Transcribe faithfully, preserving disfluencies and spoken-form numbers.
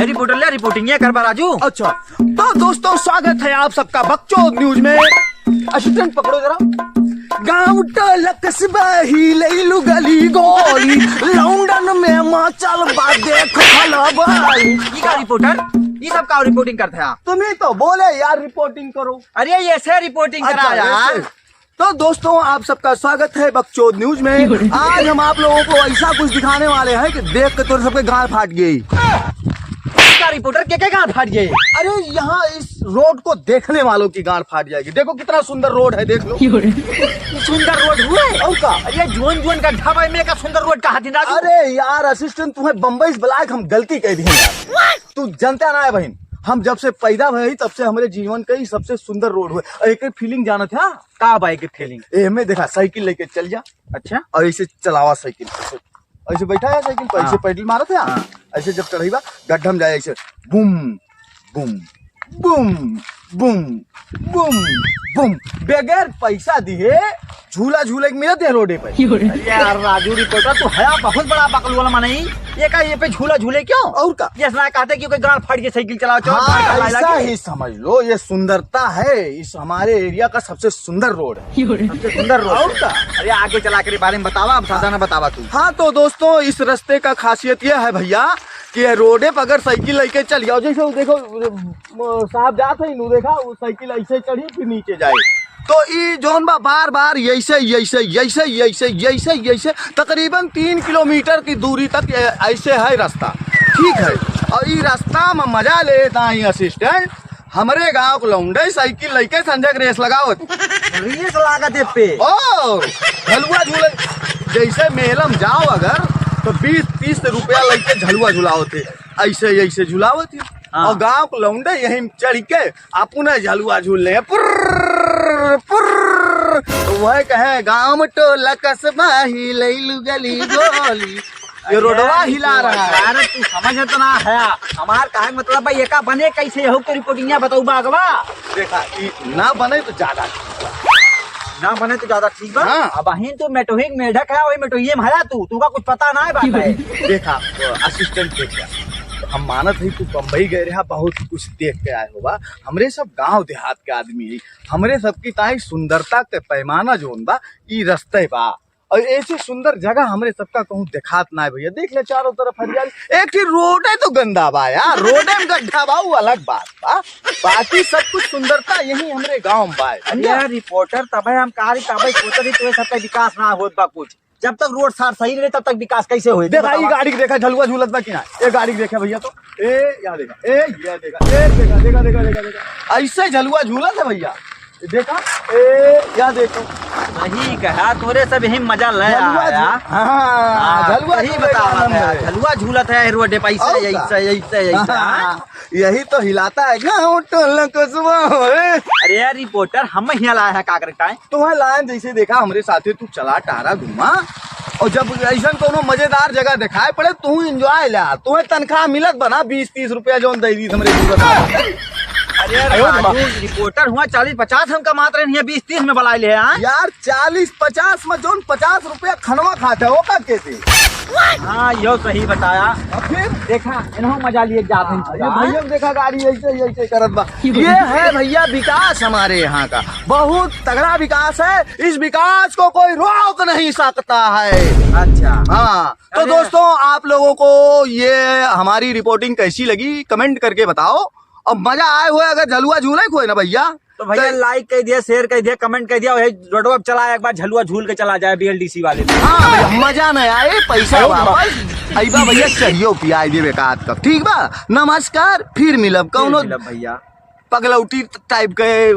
रिपोर्टर ले रिपोर्टिंग ये करबा राजू। अच्छा, तो दोस्तों, स्वागत है आप सबका बकचोद न्यूज में। असिस्टेंट पकड़ो जरा। गाँव टोला कस्बा ही लैलू गली गोली, लौंडन में माचल बा देख खलबली। ई का रिपोर्टर, ई सब का रिपोर्टिंग करत है? तुम ही तो बोले यार रिपोर्टिंग करो। अरे, ऐसे रिपोर्टिंग अच्छा, करा यार। ऐसे। तो दोस्तों, आप सबका स्वागत है बकचोद न्यूज में। आज हम आप लोगों को ऐसा कुछ दिखाने वाले हैं कि देख के तोरे सबके गांड फाट गई। का रिपोर्टर के, के गांड फाट गई? अरे, यहाँ इस रोड को देखने वालों की गांड फाट जाएगी। देखो कितना सुंदर रोड है, देख लो। सुंदर रोड हुए? और का? अरे, जोन जोन का ढाबा में का सुंदर रोड का हाथी राजू? अरे यार असिस्टेंट, तुम्हें बम्बई से बुलाए के हम गलती कह दी यार। तू जनता ना है बहिन, हम जब से पैदा भए ही तब से हमरे जीवन का ही सबसे सुंदर रोड हुए। और एक फीलिंग जानत है? का बा एके फीलिंग? ए में देखा, साइकिल लेके चल जा। अच्छा। और ऐसे चलावा साइकिल, ऐसे, ऐसे बैठा है साइकिल पर, ऐसे हाँ। पैडल मारत है। हाँ। ऐसे जब चढ़ाई बा, गड्ढा में जाए ऐसे, बूम, बूम, बूम, बूम, बूम, बूम। बगैर पैसा दिए झूला झूले के मिलत है रोडे पे। अरे यार राजू रिपोर्टर, तू है बहुत बड़ा बकलू वाला मनई। ये का, ये पे झूला झूले क्यों? और का? ये सुना कहते कि कोई गांड फाड़ के साइकिल चलाओ, चलो, हाँ, गांड चला ऐसा के। ही समझ लो, ये सुंदरता है इस हमारे एरिया का सबसे सुंदर रोड है। सबसे सुंदर रोड। और का? अरे आगे चला के बारे में बतावा, अब ज्यादा ना बतावा तू। हाँ, तो दोस्तों, इस रास्ते का खासियत यह है भैया कि ये रोडे पर अगर साइकिल लेके चल जाओ, जैसे वो देखो, वो साहब जात है, इन्हू देखा, वो साइकिल ऐसे चढ़ी, फिर नीचे जाए। तो ई जौन बा, बार बार ऐसे, ऐसे, ऐसे, ऐसे, ऐसे, ऐसे तकरीबन तीन किलोमीटर की दूरी तक ए-, ऐसे है रास्ता, ठीक है। और ई रास्ता में मजा लेता ही असिस्टेंट, हमरे गांव के लौंडे साइकिल लेके संजय के रेस लगावत। रेस लागत है पे। और झलुआ झूले, जैसे मेला में जाओ अगर, तो बीस तीस रुपया लेके झलुआ झुलावत है, ऐसे, ऐसे झुलावत है। हाँ। और गांव के लौंडे यहीं चढ़ के अपना झलुआ झूल ले, पुर्र, पुर्र। तो वह कहे, "गांव टोला कस्बा ही लैलू गली गोली।" ये रोडवा अरे हिला तू, रहा है। अरे तू समझ तो ना है। हमार कहे के मतलब भाई, एका बने कैसे हो तो रिपोर्टिंग बताऊ बा अगवा। देखा, ई ना बने तो ज्यादा ठीक बा। ना बने तो ज्यादा ठीक बा। हाँ। अब अहिन तू मेटोही के मेढक है, वही मेटोही में हया तू, तू का कुछ पता ना है बात है। देखा, असिस्टेंट देखा, हम मानत है तू बम्बई गए रहा, बहुत कुछ देख के आए हो बा। हमरे सब गांव देहात के आदमी है, हमरे सबकी ताई सुंदरता के पैमाना जोन बा, ई रस्ते बा। और ऐसे सुंदर जगह हमरे सबका कहूँ देखात ना है भैया। देख ले चारों तरफ हरियाली, एक ही रोडे तो गंदा बा यार, रोडे में गड्ढा बा, वो अलग बात बा, बाकी सब कुछ सुंदरता यही हमरे गांव में बा है। अरे यार रिपोर्टर, तबे हम कारी तबे सोचत ही, तो सबका विकास ना होत बा कुछ। जब तक रोड सार सही रहे, तब तक विकास कैसे होई? देखा, ई गाड़ी के देखा, झलुआ झूलत बा कि ना? ए गाड़ी के देखा भैया, तो ए, या देखा, ए, या देखा, ए, देखा, देखा, देखा, देखा, देखा। ऐसे झलुआ झूलत है भैया। देखा, ए, या देखो। सही कहा, तोरे सब यही मजा ले झलुआ आया। झू-, हाँ, हाँ, झलुआ सही झूले का बतावा आनंद है। झलुआ झूलत है रोडे पे, ऐसे, और का? ऐसे, ऐसे, ऐसे, हाँ, हाँ। यही तो हिलाता है गाँव टोला कस्बा होए। अरे यार रिपोर्टर, हम यहाँ लाया है का करता है? तुम्हें लायन जैसे देखा, हमरे साथे तू चला, टहरा, घूमा, और जब ऐसन कोनो मजेदार जगह दिखाई पड़े, तू एंजॉय ला। तुम्हें तनख्वाह मिलत बना बीस तीस रुपया, जौन दे दी हमरे पूरा। अरे अरे राजू, रिपोर्टर हुआ, चालीस पचास हम कमात रहे, बीस तीस में बलाए ले, हाँ? यार, चालीस पचास में जौन पचास रुपया खनवा खाते हो का कैसे? हाँ, यो सही बताया। अब फिर? देखा, इन्हों मजा लिए जात हैं हाँ, पूरा, ये हाँ? भैया देखा गाड़ी ऐसे ही, ऐसे करत बा। ये है भैया विकास हमारे यहाँ का, बहुत तगड़ा विकास है। इस विकास को कोई रोक नहीं सकता है। अच्छा। हाँ, तो अरे। दोस्तों, आप लोगों को ये हमारी रिपोर्टिंग कैसी लगी, कमेंट करके बताओ। और मजा आए हुए अगर झलुआ झूले को है ना भैया, तो भैया तो लाइक कर दिया, शेयर कर दिया, कमेंट कर दिया, वही रोडवा पे चला, एक बार झलुआ झूल के चला जाए बीएलडीसी वाले में। हाँ भैया, मजा नहीं आए, पैसा अरे वापस। अइबा भैया, चाहिए पियाई देवे का हाथ का, ठीक बा? नमस्कार, फिर मिलब फिर कौनो मिलब भैया। पगलौटी टाइप के